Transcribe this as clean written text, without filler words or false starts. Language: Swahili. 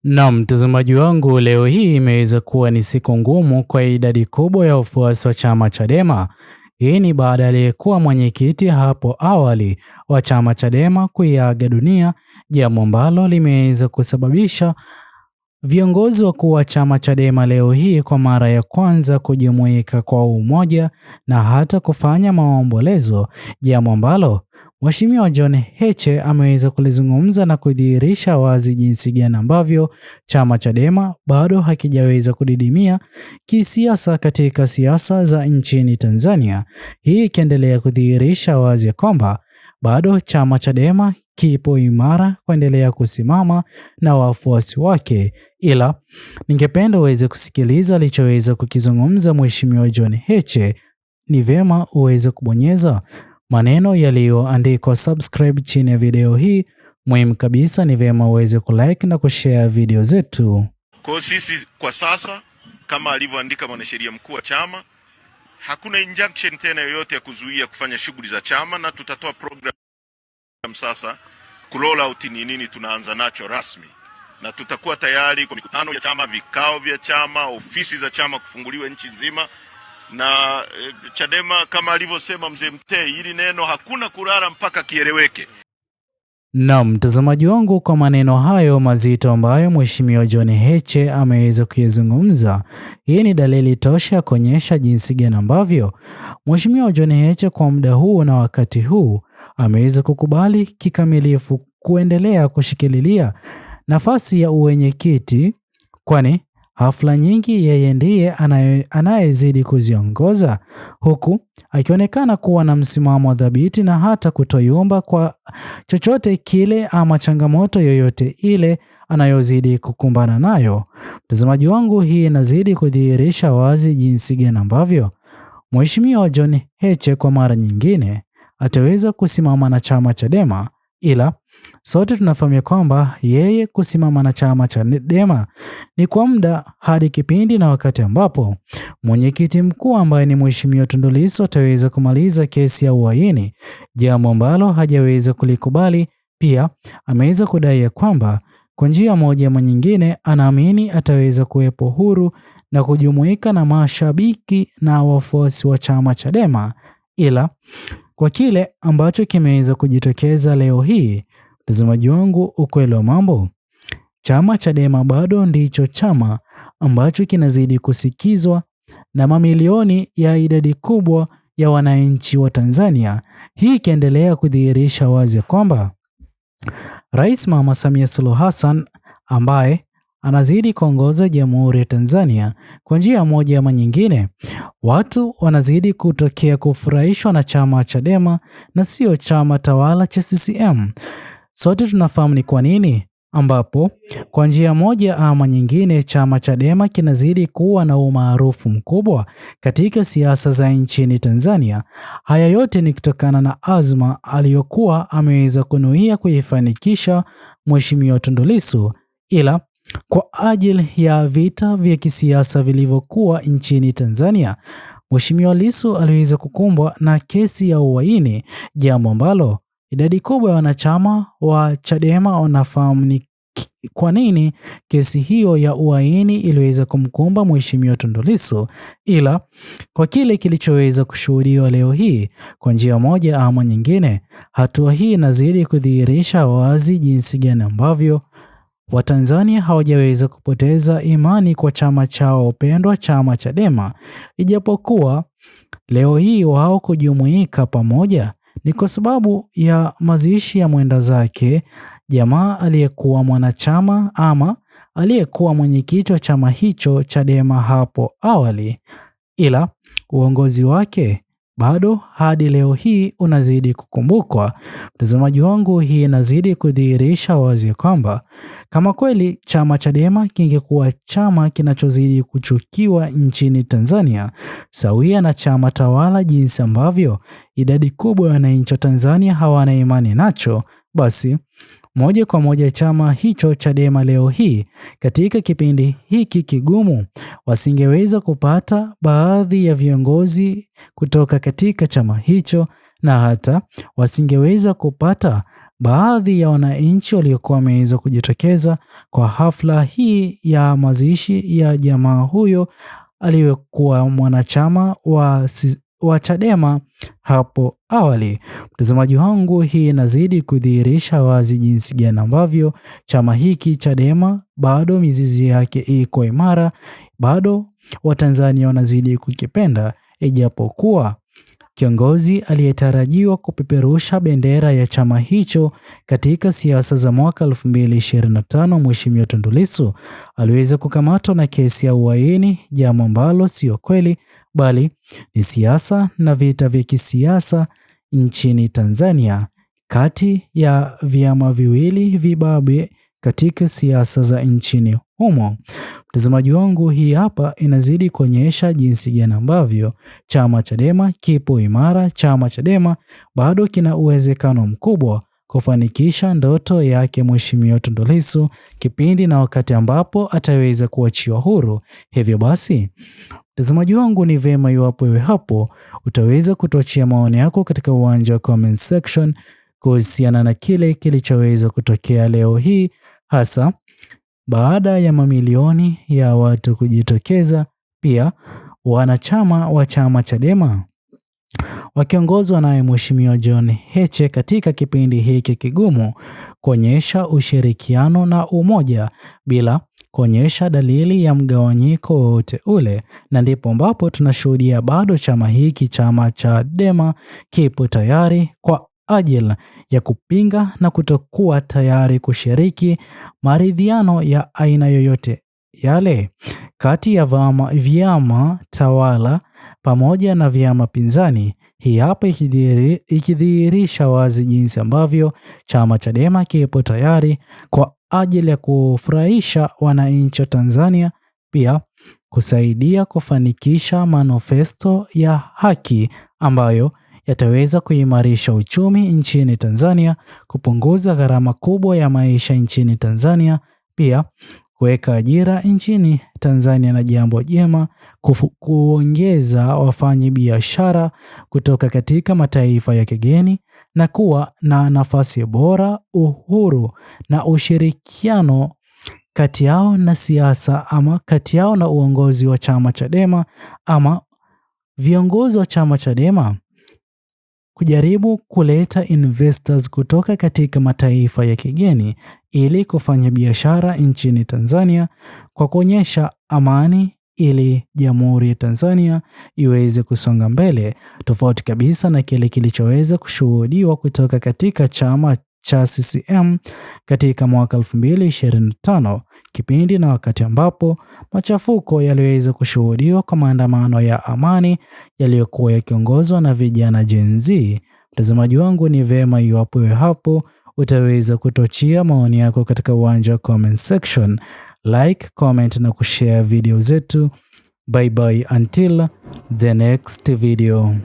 Na mtazamaji wangu, leo hii imeweza kuwa ni siku ngumu kwa idadi kubwa ya wafuasi wa chama Chadema. Hii ni baada ya aliyekuwa mwenyekiti hapo awali wa chama Chadema kuiaga dunia, jambo ambalo limeweza kusababisha viongozi wakuu wa chama Chadema leo hii kwa mara ya kwanza kujumuika kwa umoja na hata kufanya maombolezo, jambo ambalo Mheshimiwa John Heche ameweza kulizungumza na kudhihirisha wazi jinsi gani ambavyo chama Chadema bado hakijaweza kudidimia kisiasa katika siasa za nchini Tanzania. Hii ikiendelea kudhihirisha wazi ya kwamba bado chama Chadema kipo imara kuendelea kusimama na wafuasi wake, ila ningependa uweze kusikiliza alichoweza kukizungumza Mheshimiwa John Heche. Ni vyema uweze kubonyeza maneno yaliyoandikwa subscribe chini ya video hii. Muhimu kabisa ni vyema uweze kulike na kushare video zetu. Kwa sisi kwa sasa, kama alivyoandika mwanasheria mkuu wa chama, hakuna injunction tena yoyote ya kuzuia kufanya shughuli za chama, na tutatoa program sasa ku roll out ni nini tunaanza nacho rasmi, na tutakuwa tayari kwa mikutano ya chama, vikao vya chama, ofisi za chama kufunguliwa nchi nzima na Chadema kama alivyosema mzee Mtei, hili neno hakuna kulala mpaka kieleweke. Na mtazamaji wangu, kwa maneno hayo mazito ambayo Mheshimiwa John Heche ameweza kuyazungumza, hii ni dalili tosha ya kuonyesha jinsi gani ambavyo Mheshimiwa John Heche kwa muda huu na wakati huu ameweza kukubali kikamilifu kuendelea kushikililia nafasi ya uwenyekiti, kwani hafla nyingi yeye ndiye anayezidi kuziongoza, huku akionekana kuwa na msimamo dhabiti na hata kutoyumba kwa chochote kile ama changamoto yoyote ile anayozidi kukumbana nayo. Mtazamaji wangu, hii inazidi kudhihirisha wazi jinsi gani ambavyo Mheshimiwa John Heche kwa mara nyingine ataweza kusimama na chama Chadema, ila sote tunafahamu kwamba yeye kusimama na chama Chadema ni kwa muda hadi kipindi na wakati ambapo mwenyekiti mkuu ambaye ni Mheshimiwa Tundu Lissu ataweza kumaliza kesi ya uhaini, jambo ambalo hajaweza kulikubali. Pia ameweza kudai ya kwamba kwa njia moja ama nyingine anaamini ataweza kuwepo huru na kujumuika na mashabiki na wafuasi wa chama Chadema, ila kwa kile ambacho kimeweza kujitokeza leo hii, mtazamaji wangu, ukweli wa mambo, chama Chadema bado ndicho chama ambacho kinazidi kusikizwa na mamilioni ya idadi kubwa ya wananchi wa Tanzania. Hii ikiendelea kudhihirisha wazi kwamba Rais Mama Samia Suluhu Hassan ambaye anazidi kuongoza Jamhuri ya Tanzania kwa njia moja ama nyingine, watu wanazidi kutokea kufurahishwa na chama Chadema na sio chama tawala cha CCM. Sote tunafahamu ni kwa nini, ambapo kwa njia moja ama nyingine chama Chadema kinazidi kuwa na umaarufu mkubwa katika siasa za nchini Tanzania. Haya yote ni kutokana na azma aliyokuwa ameweza kunuia kuifanikisha Mheshimiwa Tundu Lissu, ila kwa ajili ya vita vya kisiasa vilivyokuwa nchini Tanzania, Mheshimiwa Lissu aliweza kukumbwa na kesi ya uhaini, jambo ambalo idadi kubwa ya wanachama wa Chadema wanafahamu ni kwa nini kesi hiyo ya uhaini iliweza kumkumba Mheshimiwa Tundu Lissu, ila kwa kile kilichoweza kushuhudiwa leo hii, kwa njia moja ama nyingine, hatua hii inazidi kudhihirisha wazi jinsi gani ambavyo Watanzania hawajaweza kupoteza imani kwa chama chao pendwa, chama Chadema, ijapokuwa leo hii wao kujumuika pamoja ni kwa sababu ya mazishi ya mwenda zake jamaa aliyekuwa mwanachama ama aliyekuwa mwenyekiti wa chama hicho Chadema hapo awali, ila uongozi wake bado hadi leo hii unazidi kukumbukwa. Mtazamaji wangu, hii inazidi kudhihirisha wazi kwamba kama kweli chama Chadema kingekuwa chama kinachozidi kuchukiwa nchini Tanzania sawia na chama tawala, jinsi ambavyo idadi kubwa ya wananchi wa Tanzania hawana imani nacho, basi moja kwa moja chama hicho Chadema leo hii katika kipindi hiki kigumu wasingeweza kupata baadhi ya viongozi kutoka katika chama hicho, na hata wasingeweza kupata baadhi ya wananchi waliokuwa wameweza kujitokeza kwa hafla hii ya mazishi ya jamaa huyo aliyekuwa mwanachama wa Chadema hapo awali. Mtazamaji wangu, hii inazidi kudhihirisha wazi jinsi gani ambavyo chama hiki Chadema bado mizizi yake iko imara, bado Watanzania wanazidi kukipenda, ijapokuwa kiongozi aliyetarajiwa kupeperusha bendera ya chama hicho katika siasa za mwaka 2025 Mheshimiwa Tundu Lissu aliweza kukamatwa na kesi ya uhaini, jambo ambalo sio kweli bali ni siasa na vita vya kisiasa nchini Tanzania kati ya vyama viwili vibabe katika siasa za nchini humo. Mtazamaji wangu, hii hapa inazidi kuonyesha jinsi gani ambavyo chama Chadema kipo imara. Chama Chadema bado kina uwezekano mkubwa kufanikisha ndoto yake Mheshimiwa Tundu Lissu kipindi na wakati ambapo ataweza kuachiwa huru. Hivyo basi, mtazamaji wangu, ni vema iwapo wewe hapo utaweza kutuachia maoni yako katika uwanja wa comment section kuhusiana na kile kilichoweza kutokea leo hii, hasa baada ya mamilioni ya watu kujitokeza, pia wanachama wa chama Chadema wakiongozwa naye Mheshimiwa John Heche katika kipindi hiki kigumu kuonyesha ushirikiano na umoja bila kuonyesha dalili ya mgawanyiko wowote ule, na ndipo ambapo tunashuhudia bado chama hiki, chama Chadema, kipo tayari kwa ajili ya kupinga na kutokuwa tayari kushiriki maridhiano ya aina yoyote yale kati ya vyama tawala pamoja na vyama pinzani. Hii hapa ikidhihirisha wazi jinsi ambavyo chama Chadema kipo tayari kwa ajili ya kufurahisha wananchi wa Tanzania, pia kusaidia kufanikisha manifesto ya haki ambayo yataweza kuimarisha uchumi nchini Tanzania, kupunguza gharama kubwa ya maisha nchini Tanzania, pia kuweka ajira nchini Tanzania na jambo jema kuongeza wafanyi biashara kutoka katika mataifa ya kigeni na kuwa na nafasi bora, uhuru na ushirikiano kati yao na siasa ama kati yao na uongozi wa chama Chadema ama viongozi wa chama Chadema kujaribu kuleta investors kutoka katika mataifa ya kigeni ili kufanya biashara nchini Tanzania kwa kuonyesha amani ili Jamhuri ya Tanzania iweze kusonga mbele, tofauti kabisa na kile kilichoweza kushuhudiwa kutoka katika chama cha CCM katika mwaka 2025, kipindi na wakati ambapo machafuko yaliweza kushuhudiwa kwa maandamano ya amani yaliyokuwa yakiongozwa na vijana Gen Z. Mtazamaji wangu, ni vema iwapo wewe hapo utaweza kutochia maoni yako katika uwanja wa comment section, like, comment na kushare video zetu. Bye bye until the next video.